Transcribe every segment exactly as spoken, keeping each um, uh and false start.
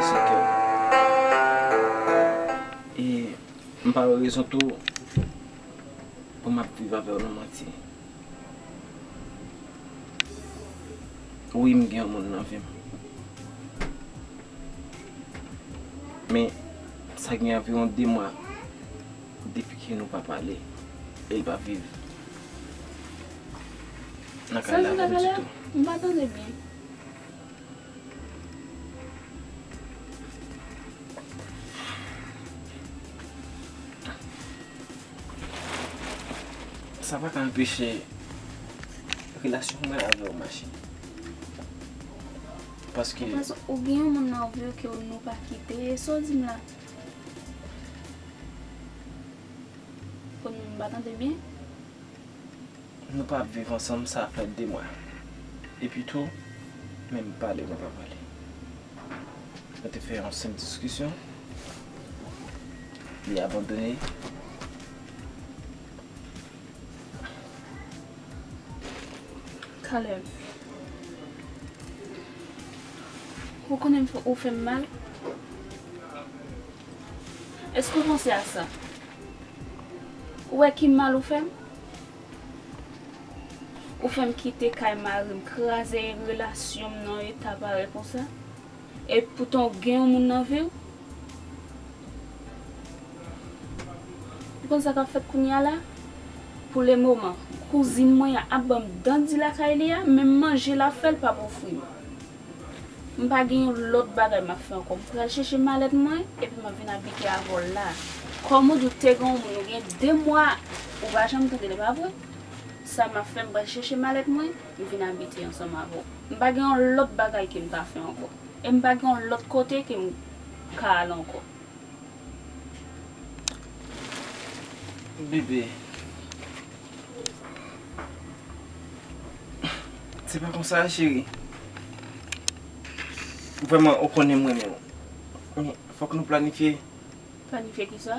Se ke, e, m pa wè rezon tou pou m ap viv avè w nan manti. Wi, m gen yon moun nan vi m. Men, sa gen anviwon de mwa depi ke nou pa pale. E l pa viv nan kay la avè m ditou. M pa tande byen. Sa pa ka anpeche relasyon mwen avè w mache. Paske... Ou gen yon moun nan vi w ke nou pa kite, e sa w di m la? Konn m pa tande byen? Nou pa ap viv ansanm, sa fè de mwa. Epi tou, menm pale, nou pa pale. Nou te fè yon senp diskisyon, li abandone. Caleb, ou konnen ou fè m mal? Èske w panse a sa? Ou wè ki mal ou fè m? Ou fè m kite kay mari m, kraze relasyon m nan yon eta parèy konsa. E poutan w gen yon moun nan vi w. Ou konn sa k ap fèt kounye a la? Pou le moman, kouzin mwen an ap ban m dandi lakay li a, menm manje l ap fè, l p ap ofri m. M pa gen yon lòt bagay m ap fè ankò. M pral chèche malèt mwen, epi m ap vin abite avè w la. Kòm ou di w te gen yon moun, ou gen de mwa, ou pa janm tande l, pa vre? Sa m ap fè, m pral chèche malèt mwen, m vin abite ansanm avè w. M pa gen yon lòt bagay ke m ka fè ankò. E m pa gen yon lòt kote ke m ka al ankò. Bebe, se pa konsa, cheri. Vrèman, ou konnen m renmen w. Men, fòk nou planifye. Planifye kisa?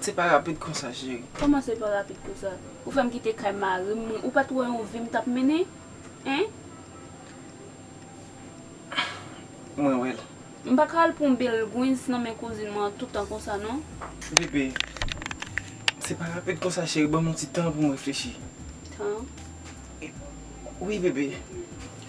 Se pa rapid konsa, cheri. Kòman se pa rapid konsa? Ou fè m kite kay mari m, ou pa t wè yon vi m t ap mennen? Hein? Mwen wè l. M pa ka al pran bèl gwens nan men kouzin mwen an tout tan konsa, non. Bebe, se pa rapid konsa, cheri. Ban m yon ti tan pou m reflechi. Tan? Wi, bebe.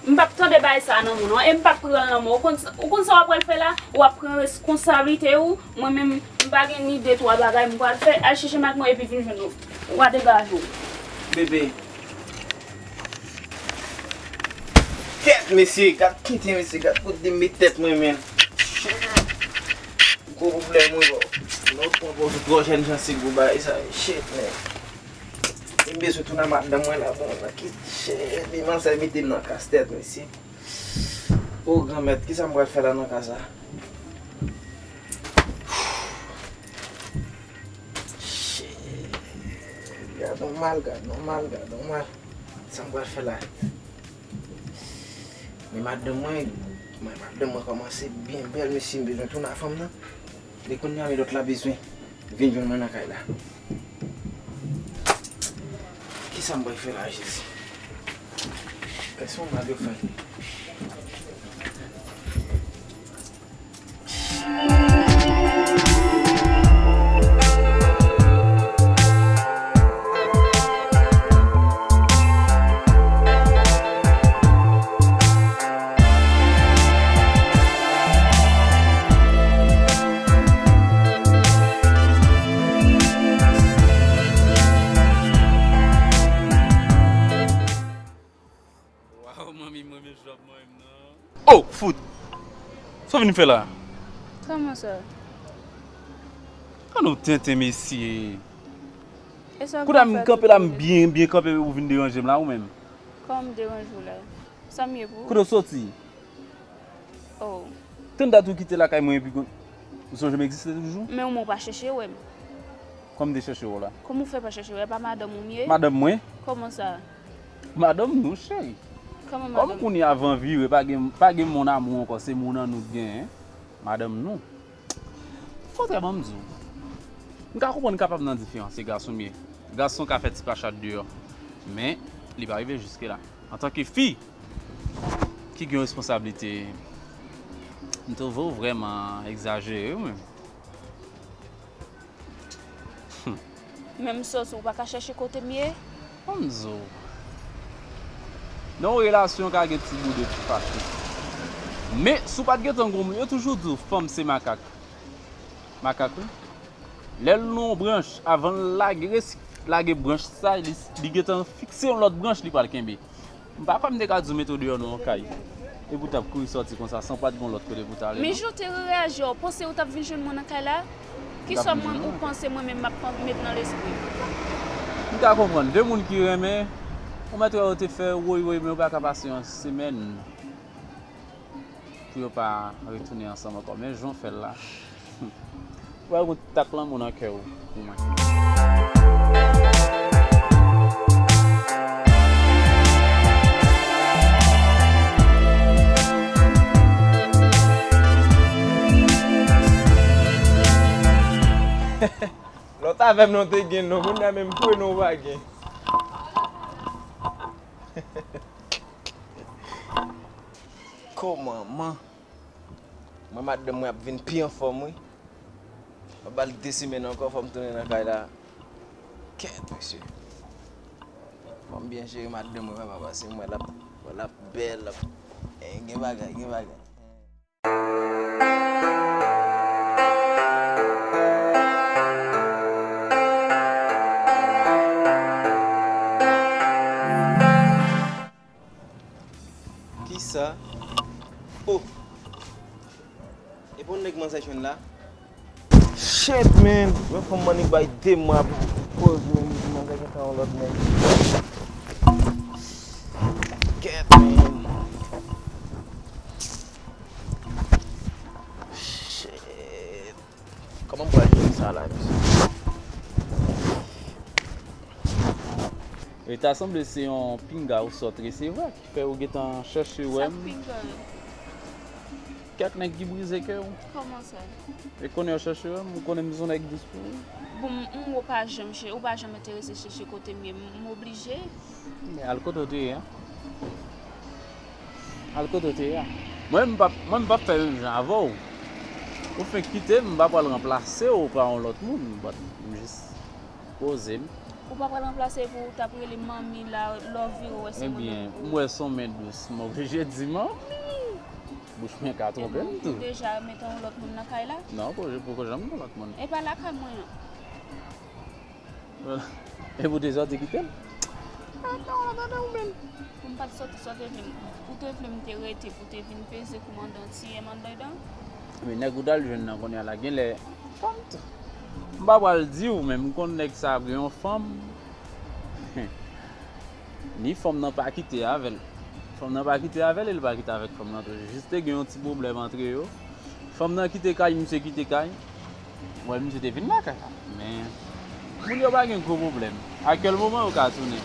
M p ap tande bagay sa a nan men w, non. E m p ap pran l nan men w. Ou konn, ou konn sa w ap pral fè la? W ap pran reskonsablite w. Mwen menm, m pa gen ni de twa bagay m pral fè. Al chèche mak mwen epi vin jwenn ou. W a degaje w. Bebe. Kèt, mesye, gad kite, mesye, gad kote m met tèt mwen, men. Gwo pwoblèm, wi, bro. Lòt pran pòz ou twò jèn jan se gwo bagay sa, shit, man. M bezwen tounen ak madanm mwen la, bon, nan ki shit, li manzè mete m nan kastèt, mesye. O granmèt, kisa m pral fè la nan kaz la? Shit. Gad on mal, gad on mal, gad on mal. Sa m pral fè la? Men madanm mwen, men madanm mwen kòmanse byen bèl, mesye, m bezwen tounen ak fanm nan. Men kounye a, men lòt la bezwen vin jwenn mwen nan kay la. Kisa m pral fè la, Jezi? Kèsyon m ap fè. Waw, manmi, mwen menm jòb mwen menm nan. Oh, fout! Sa w vin fè la? Kòman sa? An nou tenten, mesye. E sa w vin fè la? Kounye a m kanpe la, m byen, byen kanpe, ou vin deranje m la, ou menm? Kòman m deranje w la? Sa m ye pou ou? Kote w soti? Oh. Tann dat ou kite lakay mwen epi kon-, ou sonje m egziste toujou? Men ou menm ou pa chèche wè m. Kòman m te chèche w la? Kòman w fè pa chèche wè? E pa madanm ou m ye? Madanm mwen? Kòman sa? Madanm nou, cheri. Kòman madanm? Kòm kounye a van vire, pa gen, pa gen mon amour ankò, se mon an nou t genyen. Madanm nou. Kontrè, ban m di w. M ka konprann kapab nan diferans, se gason m ye. Gason ka fè ti pachat deyò. Men, li pa rive jiske la. Antanke fi ki gen responsablite, M twouve w vrèman egzajere wi menm. Menm sa w pa ka chèche kote m ye? Ban m di w, nan yon relasyon ka gen ti boude ti fache. Men si w pa t gentan gwo moun, yo toujou di w fanm se makak. Makak wi. Lè l nan yon branch, avan l lage, resi- lage branch sa, li, li gentan fikse yon lòt branch li pral kenbe. M pa kwè m te ka di w mete w deyò nan yon kay. Epi w t ap kouri sòti konsa san w pa t gen yon lòt kote pou w t ale. Men jan w te reyaji a, w panse ou t ap vin jwenn mwen nan kay la? Kisa mwen ou panse mwen menm m ap met nan lespri m? M ka konprann. De moun ki renmen, ou mèt wè yo te fè woy woy, men yo pa ka pase yon semèn pou yo pa retounen ansanm ankò. Men jan w fè l la. Ou wè yon tak lanmou nan kè w pou mwen. Lòt avè m non te gen non, kounye a menm pou nou pa gen. Komanman. Mwen madanm mwen ap vin pi anfòm wi. Mwen ba l de semèn ankò fò m tounen nan kay la. Kèt mesye. Fò m byen jere madanm mwen papa paske mwen l ap l ap bèl l ap gen bagay gen bagay. Kisa? Oh! E pa yon nèg manzè jwenn la? Shit man! Mwen fanm man li bay de mwa pou koz men li di manzè gentan yon lòt nèg. Kèt man! Shit! Kòman m pral jere sa la, mesye? E ta sanble se yon pinga ou sot resevwa ki fè ou gentan chèche wè m. Sa k pinga? Kèk nèg ki brize kè w. Kòman sa? E konnen w chèche wè m, ou konnen m se yon nèg dous pou ou. Bon, m, m, ou pa janm chè, ou pa janm enterese chèche kote m ye, m, m oblije. Men al kote w te ye a. Al kote w te ye a. Mwen, m p ap, mwen, m p ap fè menm jan avè w. Ou fenk kite m, m pa pral ranplase w pa yon lòt moun, but m jis poze m. Ou pa pral ranplase pou w t ap rele manmi la, lè w vire w wè se mwen menm. Ebyen, m wè se yon men dous, m oblije di manmi. Bouch mwen ka twonpe m tou. Ou deja mete yon lòt moun nan kay la? Non, poko, poko janm gen lòt moun. E pa lakay mwen an. Epi w te sòti kite l? Mwen pa t sòti, sa w te vle m, ou te vle m te rete pou w te vin peze koumandan ti M anndan dan? Men nèg ou t al jwenn nan kounye a la genlè fanm tou. M pa pral di w, men m konn nèg sa ap gen yon fanm. Ni fanm nan pa kite avè l. Fanm nan pa kite avè l e l pa kite avèk fanm nan tou. Jis te gen yon ti pwoblèm antre yo. Fanm nan kite kay, misye kite kay. Mwen, misye te vin lakay la. Men, moun yo pa gen gwo pwoblèm. Aktyèl moman, yo ka tounen.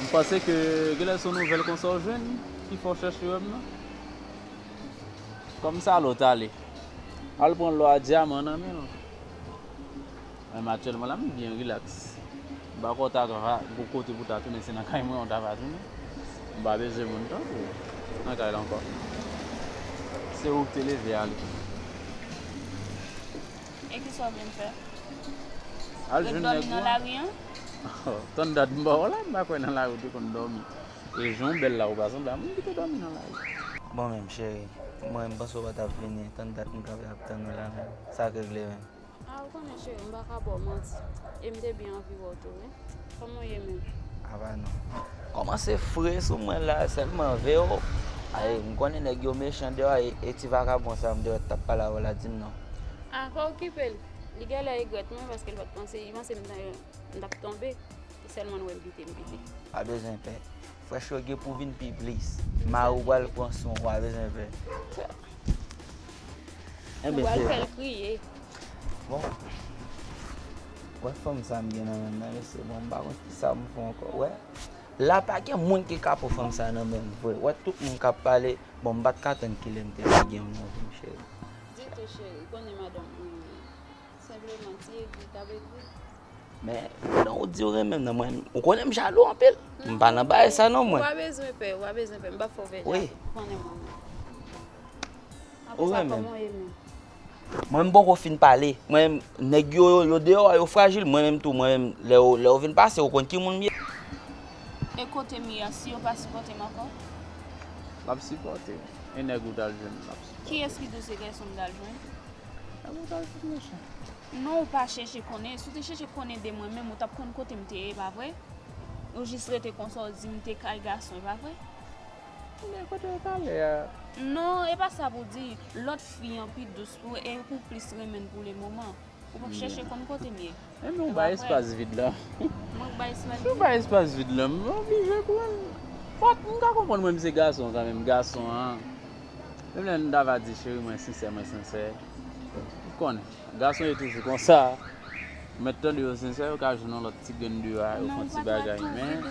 M panse ke genlè se yon nouvèl konsa w jwenn ki fè w chèche wè m nan. Kòm sa lòt ale. Al pran lò a dyaman nan men l. Men aktyèlman la, m byen rilaks. M pa kwè w ta va gwo kote pou w ta tounen, se nan kay mwen w ta va tounen. M pa bezwen moun tankou w nan kay la ankò. Se ou ki te leve ale. E kisa w vle m fè? Al jwenn nèg ou an. Ret dòmi nan lari an? Tann dat m pa wè w la, m pa kwè nan lari w te konn dòmi. E jan w bèl la, ou pa sanble a moun ki te dòmi nan lari. Bon, menm cheri, mwen, m panse w pa t ap vini, tann dat m kanpe ap tann ou la menm. Sa k regle menm? A, ou konnen cheri, m pa ka ba w manti. E m te byen anvi wè w tou wi. Kòman w ye menm? Apa non. Kòmanse fre sou mwen la, sèlman veye w. Ay, m konnen nèg yo mechan deyò a, e, e ti vakabon sa m te wè t ap pale avè w la di m non. A, pa okipe l. Li genlè regrèt mwen paske l pa t panse, li panse m t, m t ap tonbe. Li sèlman wè m pite, m pite. Pa bezwen pè. Frèch yo gen pou vin pi plis. Mari w pral pran swen w, pa bezwen pè. Enben, cheri. Ou pral fè l kriye. Bon. Wè fanm sa m gen nan men m nan, mesye, bon, m pa konn kisa m fè ankò. Wè, la pa gen moun ki ka pran fanm sa nan men m vre. Wè tout moun k ap pale, bon, m pa t ka tann kilè m te lage yon nan vi m, cheri. Ditou, cheri, ou konnen madanm ou ye. Senpleman, ti egri k ap egri. Men, pandan w di w renmen m nan, mwen, ou konnen m jalou anpil. M pa nan bagay sa non, mwen. Ou pa bezwen pè, ou pa bezwen pè. M p ap fè w fè jalou. Ou konnen mwen menm. Ou renmen m? Mwen, m poko fin pale. Mwen, nèg yo, yo, yo deyò a, yo frajil. Mwen menm tou, mwen menm, lè w, lè w vin pase, ou konn ki moun m ye. E kote m ye a, si yo pa sipòte m ankò? L ap sipòte w. E nèg ou t al jwenn, l ap sipòte w. Kiyès ki di w se gason m t al jwenn? Nèg ou t al jwenn, mechan. Non, ou pa chèche konnen. Si w te chèche konnen de mwen menm, ou t ap konn kote m te ye, pa vre? Ou jis rete konsa, w di m te kay gason, e pa vre? Men kote w pale a? Non, e pa sa pou di. Lòt fi an pi dous pou, e pou plis renmen l pou le moman. Ou p ap chèche konn kote m ye. Ebyen, ou bay espas vid la. Mwen k bay espas vid. Ou bay espas vid la. M oblije pou m. Fòk m ka konprann mwen, m se gason kanmenm, gason an. Menm lè m ta va di cheri mwen sensè, mwen sensè. Ou konnen. Gason yo toujou konsa. Ou mèt tande yo sensè, yo ka jwenn yon lòt ti grenn deyò a, yo fè yon ti bagay, men.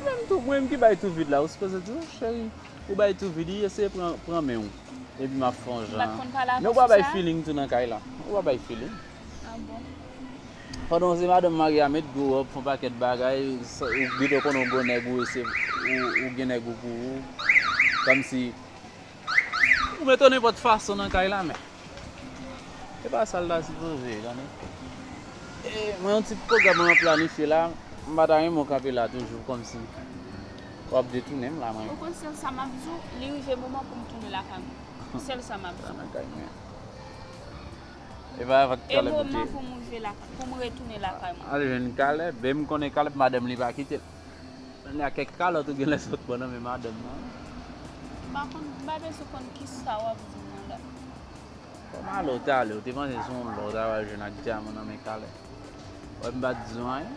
Menm tou, mwen menm ki bay tou vid la, ou sipoze di, "Oh, cheri, ou bay tou vid, wi, eseye pran, pran men w. Epi m ap fè yon jan." Men ou pa bay feeling tou nan kay la. Ou pa bay feeling. Ah bon? Pandan w se madanm marye a, met gwo wòb, fè yon pakèt bagay, ou gentan konnen w gwo nèg ou, ou, ou gen nèg ou pou ou. Kòmsi Ou met w nenpòt fason nan kay la, men. E pa sa l ta sipoze ye, tande. E, mwen, yon ti pwogram mwen planifye la, m pa ta renmen w kanpe la toujou, kòmsi w ap detounen m la, mwen. Ou konn sèl sa m ap di w, li rive moman pou m tounen lakay mwen. Sèl sa m ap di w. Sa nan kay mwen. E pa avèk Caleb ou te ye? E moman pou m rive lakay, pou m retounen lakay mwen. Al jwenn Caleb, e m konnen Caleb, madanm li pa kite l. Kounye a kèk kalòt ou genlè sot pran nan men madanm nan. M pa konn, m pa bezwen konn kisa w ap di m nan la. Kòm ale w t ale, ou te panse se yon lò w ta pral jwenn ak dyaman nan men Caleb. Wè, m pa t di w anyen.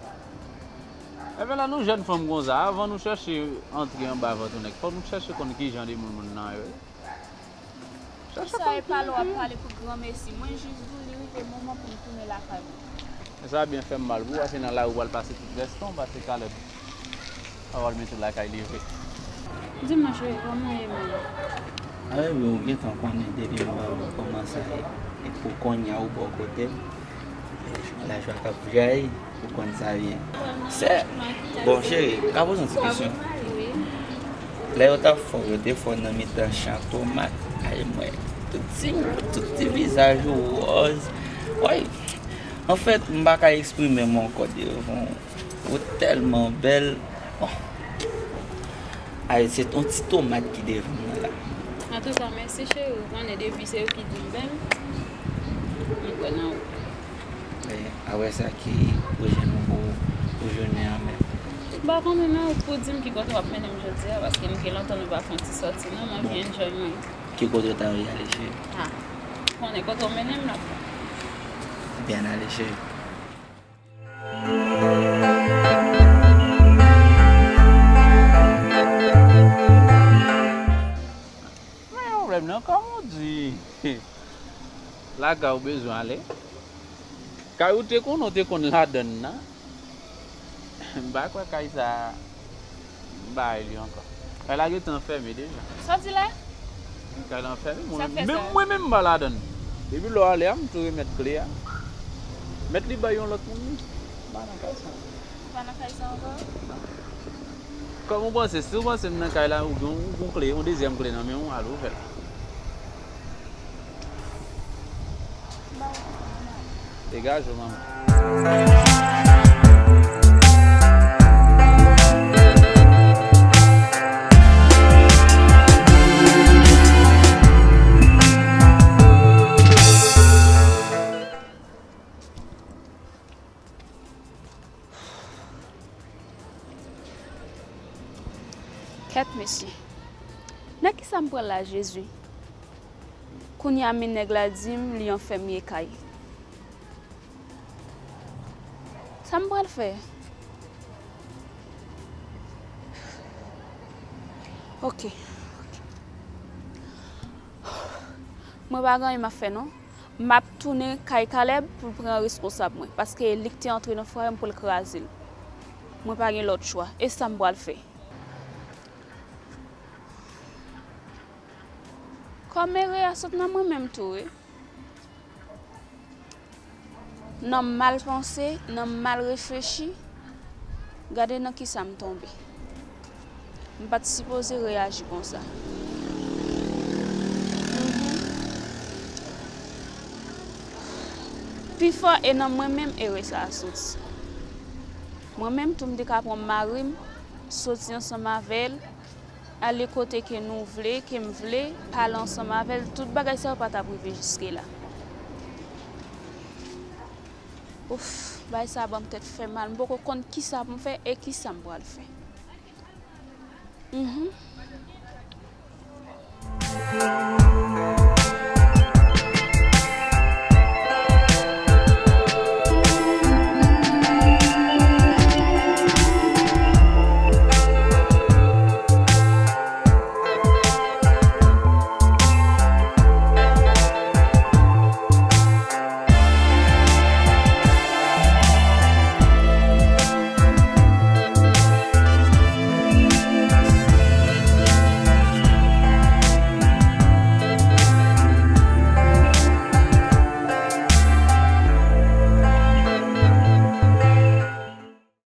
Ebyen, lè nou jèn fanm konsa, avan nou chèche antre anba vant yon nèg, fòk nou chèche konn kijan de moun moun nan ye. Sa e pa lè w ap pale pou granmesi. Mwen jis di w li rive moman pou m tounen lakay mwen. E sa byen fè m mal pou ou, paske nan lari ou pral pase tout rès tan w pase Caleb. Pawòl mete w lakay li vre. Di m non cheri, kòman w ye menm? A wi, ou gentan konnen depi m ba ou kòman sa ye. E pou kounye a ou bò kote m. Lajwa k ap jayi, ou konn sa byen. Sè, bon, cheri, m ka poze yon ti kesyon? Wi. Lè yo t ap fè w, yo te fè w nan mitan chan tomat. Ay, mwen, tout ti, tout ti vizaj ou wòz. Woy, anfèt, m pa ka eksprime m ankò devan w. Ou tèlman bèl. Bon. Ay, se yon ti tomat ki devan mwen la. Antouka, mèsi cheri, ou konnen depi se yo ki di m bèl, m kwè nan ou. Men, apre sa ki pwojè nou pou, pou jounen an menm? M pa konnen non, ou pou di m ki kote w ap mennen m jodi a, paske m gen lontan nou pa fè yon ti sòti non, m anvi enjoy mwen. Ki kote w ta anvi ale, cheri? Ah, ou konnen kote w mennen m la. Ebyen, ann ale, cheri. Men pwoblèm nan, kòm ou di, lakay ou bezwen ale. Kay ou te konnen, ou te konn ladann nan. M pa kwè kay sa a, m pa al li ankò. Kay la gentan fèmen deja. Sa w di la? Kay la fèmen, mwen menm, menm mwen menm m pa ladann. Depi lè w ale a, m tou remèt kle a. Mèt li bay yon lòt moun li. M pa nan kay sa. Ou pa nan kay sa ankò? Kòm ou panse, si w panse m nan kay la, ou gen yon kle, yon dezyèm kle nan men w, al ouvè l. Degaje w, manman. Kèt mesye. Nan kisa m pran la, Jezi? Kounye a men nèg la di m li anfèmye kay. Sa m pral fè? Ok. Mwen pa gen anyen m ap fè non. M ap tounen kay Caleb pou l pran responsab mwen, paske li k te antre nan fwaye m pou l kraze l. Mwen pa gen lòt chwa, e sa m pral fè. Kòm ere a sot nan mwen menm tou wi. Nan m mal panse, nan m mal reflechi, gade nan kisa m tonbe. M pa t sipoze reyaji konsa. M Pifò e nan mwen menm ere sa a soti. Mwen menm tou m te ka pran mari m, soti ansanm avè l, ale kote ke nou vle, ke m vle, pale ansanm avè l, tout bagay sa yo pa t ap rive jiske la. Ouf, bagay sa ban m tèt fè mal, m poko konn kisa pou m fè e kisa m pral fè. Mhm.